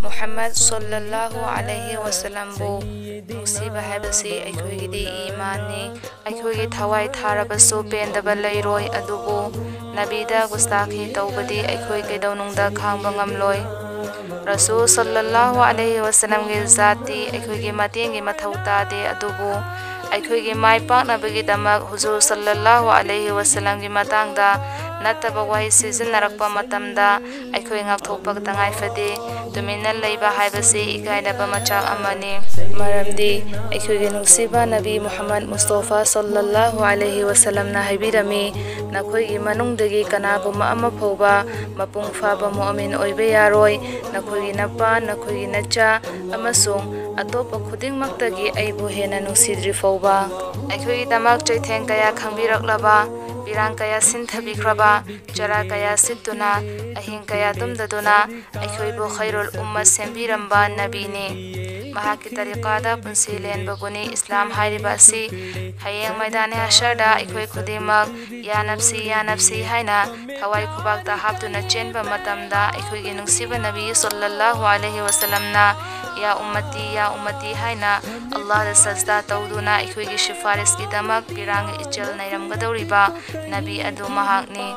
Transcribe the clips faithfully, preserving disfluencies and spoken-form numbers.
ꯃꯨꯍꯝꯃꯗ ꯁꯜꯂꯜꯂꯥꯍꯨ ꯑꯂꯩꯍꯤ ꯋꯁꯜꯂꯝꯕꯨ ꯅꯨꯡꯁꯤꯕ ꯍꯥꯏꯕꯁꯤ ꯑꯩꯈꯣꯏꯒꯤꯗꯤ ꯏꯃꯥꯟꯅꯤ꯫ ꯑꯩꯈꯣꯏꯒꯤ ꯊꯋꯥꯏ ꯊꯥꯔꯕꯁꯨ ꯄꯦꯟꯗꯕ ꯂꯩꯔꯣꯏ, ꯑꯗꯨꯕꯨ ꯅꯕꯤꯗ ꯒꯨꯁꯇꯥꯈꯤ ꯇꯧꯕꯗꯤ ꯑꯩꯈꯣꯏ ꯀꯩꯗꯧꯅꯨꯡꯗ ꯈꯥꯡꯕ ꯉꯝꯂꯣꯏ꯫ ꯔꯁꯨꯜ ꯁꯜꯂꯜꯂꯥꯍꯨ ꯑꯂꯩꯍꯤ ꯋꯁꯜꯂꯝꯒꯤ ꯖꯥꯠꯇꯤ ꯑꯩꯈꯣꯏꯒꯤ ꯃꯇꯦꯡꯒꯤ ꯃꯊꯧ ꯇꯥꯗꯦ, ꯑꯗꯨꯕꯨ ꯑꯩꯈꯣꯏꯒꯤ ꯃꯥꯏ ꯄꯥꯛꯅꯕꯒꯤꯗꯃꯛ ꯍꯨꯖꯨꯔ ꯁꯜꯂꯜꯂꯥꯍꯨ ꯑꯂꯩꯍꯤ ꯋꯁꯜꯂꯝꯒꯤ ꯃꯇꯥꯡꯗ ꯅꯠꯇꯕ ꯋꯥꯍꯩ ꯁꯤꯖꯤꯟꯅꯔꯛꯄ ꯃꯇꯝꯗ ꯑꯩꯈꯣꯏ ꯉꯥꯛꯊꯣꯛꯄ ꯇꯉꯥꯏ ꯐꯗꯦ꯫ ꯇꯨꯃꯤꯟꯅ ꯂꯩꯕ ꯍꯥꯏꯕꯁꯤ ꯏꯀꯥꯏꯅꯕ ꯃꯆꯥꯛ ꯑꯃꯅꯤ꯫ ꯃꯔꯝꯗꯤ ꯑꯩꯈꯣꯏꯒꯤ ꯅꯨꯡꯁꯤꯕ ꯅꯕꯤ ꯃꯨꯍꯝꯃꯗ ꯃꯨꯁꯇꯣꯐꯥ ꯁꯜꯂꯜꯂꯥꯍꯨ ꯑꯂꯩꯍꯤ ꯋꯁꯜꯂꯝꯅ ꯍꯥꯏꯕꯤꯔꯝꯃꯤ, "ꯅꯈꯣꯏꯒꯤ ꯃꯅꯨꯡꯗꯒꯤ ꯀꯅꯥꯒꯨꯝꯕ ꯑꯃ ꯐꯥꯎꯕ ꯃꯄꯨꯡ ꯐꯥꯕ ꯃꯨꯑꯃꯤꯟ ꯑꯣꯏꯕ ꯌꯥꯔꯣꯏ, ꯅꯈꯣꯏꯒꯤ ꯅꯄꯥ, ꯅꯈꯣꯏꯒꯤ ꯅꯆꯥ ꯑꯃꯁꯨꯡ ꯑꯇꯣꯞꯄ ꯈꯨꯗꯤꯡꯃꯛꯇꯒꯤ ꯑꯩꯕꯨ ꯍꯦꯟꯅ ꯅꯨꯡꯁꯤꯗ꯭ꯔꯤ ꯐꯥꯎꯕ꯫" ꯑꯩꯈꯣꯏꯒꯤꯗꯃꯛ ꯆꯩꯊꯦꯡ ꯀꯌꯥ ꯈꯪꯕꯤꯔꯛꯂꯕ, ꯄꯤꯔꯥꯡ ꯀꯌꯥ ꯁꯤꯟꯊꯕꯤꯈ꯭ꯔꯕ, ꯆꯔꯥ ꯀꯌꯥ ꯁꯤꯠꯇꯨꯅ, ꯑꯍꯤꯡ ꯀꯌꯥ ꯇꯨꯝꯗꯗꯨꯅ ꯑꯩꯈꯣꯏꯕꯨ ꯈꯩꯔꯨꯜ ꯎꯝꯃ ꯁꯦꯝꯕꯤꯔꯝꯕ ꯅꯕꯤꯅꯤ꯫ ꯃꯍꯥꯛꯀꯤ ꯇꯔꯤꯀꯥꯗ ꯄꯨꯟꯁꯤ ꯂꯦꯟꯕꯕꯨꯅꯤ ꯏꯁꯂꯥꯝ ꯍꯥꯏꯔꯤꯕ ꯑꯁꯤ꯫ ꯍꯌꯦꯡ ꯃꯩꯗꯥꯟ ꯍꯁꯔꯗ ꯑꯩꯈꯣꯏ ꯈꯨꯗꯤꯡꯃꯛ "ꯌꯥ ꯅꯞꯁꯤ, ꯌꯥ ꯅꯞꯁꯤ" ꯍꯥꯏꯅ ꯊꯋꯥꯏ ꯈꯨꯕꯥꯛꯇ ꯍꯥꯞꯇꯨꯅ ꯆꯦꯟꯕ ꯃꯇꯝꯗ, ꯑꯩꯈꯣꯏꯒꯤ ꯅꯨꯡꯁꯤꯕ ꯅꯕꯤ ꯁꯜꯂꯜꯂꯥꯍꯨ ꯑꯂꯩꯍꯤ ꯋꯁꯜꯂꯝꯅ "ꯌꯥ ꯎꯝꯃꯇꯤ, ꯌꯥ ꯎꯝꯃꯇꯤ" ꯍꯥꯏꯅ ꯑꯜꯂꯥꯍꯗ ꯁꯖꯗꯥ ꯇꯧꯗꯨꯅ ꯑꯩꯈꯣꯏꯒꯤ ꯁꯤꯐꯥꯔꯤꯁꯀꯤꯗꯃꯛ ꯄꯤꯔꯥꯡꯒꯤ ꯏꯆꯦꯜ ꯅꯩꯔꯝꯒꯗꯧꯔꯤꯕ ꯅꯕꯤ ꯑꯗꯨ ꯃꯍꯥꯛꯅꯤ꯫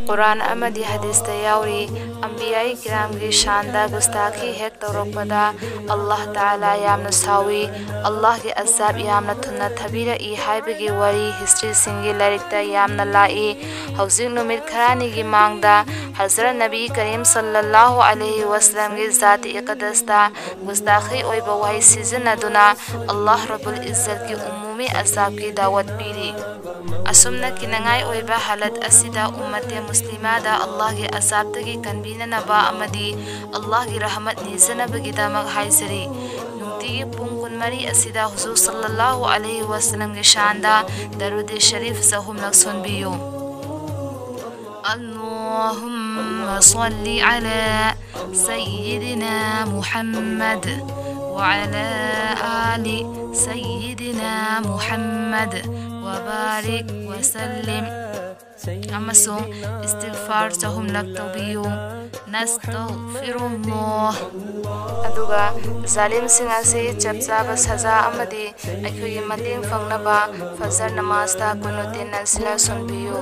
ꯀꯨꯔꯥꯟ ꯑꯃꯗꯤ ꯍꯗꯤꯁꯇ ꯌꯥꯎꯔꯤ, ꯑꯝꯕꯤꯌꯥꯏ ꯀꯤꯔꯥꯝꯒꯤ ꯁꯥꯟꯗ ꯒꯨꯁꯇꯥꯈꯤ ꯍꯦꯛ ꯇꯧꯔꯛꯄꯗ ꯑꯜꯂꯥꯍ ꯇꯥꯂꯥ ꯌꯥꯝꯅ ꯁꯥꯎꯏ, ꯑꯜꯂꯥꯍꯒꯤ ꯑꯖꯥꯕ ꯌꯥꯝꯅ ꯊꯨꯅ ꯊꯥꯕꯤꯔꯛꯏ ꯍꯥꯏꯕꯒꯤ ꯋꯥꯔꯤ ꯍꯤꯁꯇ꯭ꯔꯤꯁꯤꯡꯒꯤ ꯂꯥꯏꯔꯤꯛꯇ ꯌꯥꯝꯅ ꯂꯥꯛꯏ꯫ ꯍꯧꯖꯤꯛ ꯅꯨꯃꯤꯠ ꯈꯔꯅꯤꯒꯤ ꯃꯥꯡꯗ ꯍꯖꯔꯠ ꯅꯕꯤ ꯀꯔꯤꯝ ꯁꯜꯂꯜꯂꯥꯍꯨ ꯑꯂꯩꯍꯤ ꯋꯁꯜꯂꯝꯒꯤ ꯖꯥꯇꯤ ꯑꯀꯗꯁꯇ ꯒꯨꯁꯇꯥꯈꯤ ꯑꯣꯏꯕ ꯋꯥꯍꯩ ꯁꯤꯖꯤꯟꯅꯗꯨꯅ ꯑꯜꯂꯥꯍ ꯔꯕꯨꯜ ꯏꯖꯠꯀꯤ ꯎꯃꯨꯃꯤ ꯑꯖꯥꯕꯀꯤ ꯗꯥꯋꯠ ꯄꯤꯔꯤ꯫ ꯑꯁꯨꯝꯅ ꯀꯤꯅꯉꯥꯏ ꯑꯣꯏꯕ ꯍꯥꯂꯠ ꯑꯁꯤꯗ ꯎꯝꯃꯠꯇꯦ ꯃꯨꯁꯂꯤꯃꯥꯗ ꯑꯜꯂꯥꯍꯒꯤ ꯑꯖꯥꯕꯇꯒꯤ ꯀꯟꯕꯤꯅꯅꯕ ꯑꯃꯗꯤ ꯑꯜꯂꯥꯍꯒꯤ ꯔꯍꯃꯠ ꯅꯤꯖꯅꯕꯒꯤꯗꯃꯛ ꯍꯥꯏꯖꯔꯤ, ꯅꯨꯡꯇꯤꯒꯤ ꯄꯨꯡ ꯀꯨꯟꯃꯔꯤ ꯑꯁꯤꯗ ꯍꯨꯖꯨꯔ ꯁꯜꯂꯜꯂꯥꯍꯨ ꯑꯂꯩꯍꯤ ꯋꯁꯜꯂꯝꯒꯤ ꯁꯥꯟꯗ ꯗꯔꯨꯗꯤ ꯁꯔꯤꯐ ꯆꯍꯨꯝꯂꯛ ꯁꯣꯟꯕꯤꯌꯨ꯫ اللهم صل على سيدنا محمد وعلى آل سيدنا محمد وبارك وسلم. ꯑꯃꯁꯨꯡ ꯏꯁꯇꯤꯒꯐꯥꯔ ꯆꯍꯨꯝꯂꯛ ꯇꯧꯕꯤꯌꯨ꯫ ꯅꯁꯇꯧꯐꯤꯔꯨꯜꯂꯥꯍ꯫ ꯑꯗꯨꯒ ꯖꯥꯂꯤꯝꯁꯤꯡ ꯑꯁꯤ ꯆꯞ ꯆꯥꯕ ꯁꯖꯥ ꯑꯃꯗꯤ ꯑꯩꯈꯣꯏꯒꯤ ꯃꯇꯦꯡ ꯐꯪꯅꯕ ꯐꯖꯔ ꯅꯃꯥꯖꯇ ꯀꯨꯅꯨꯇꯤꯟ ꯅꯥꯁꯤꯂꯥ ꯁꯣꯟꯕꯤꯌꯨ꯫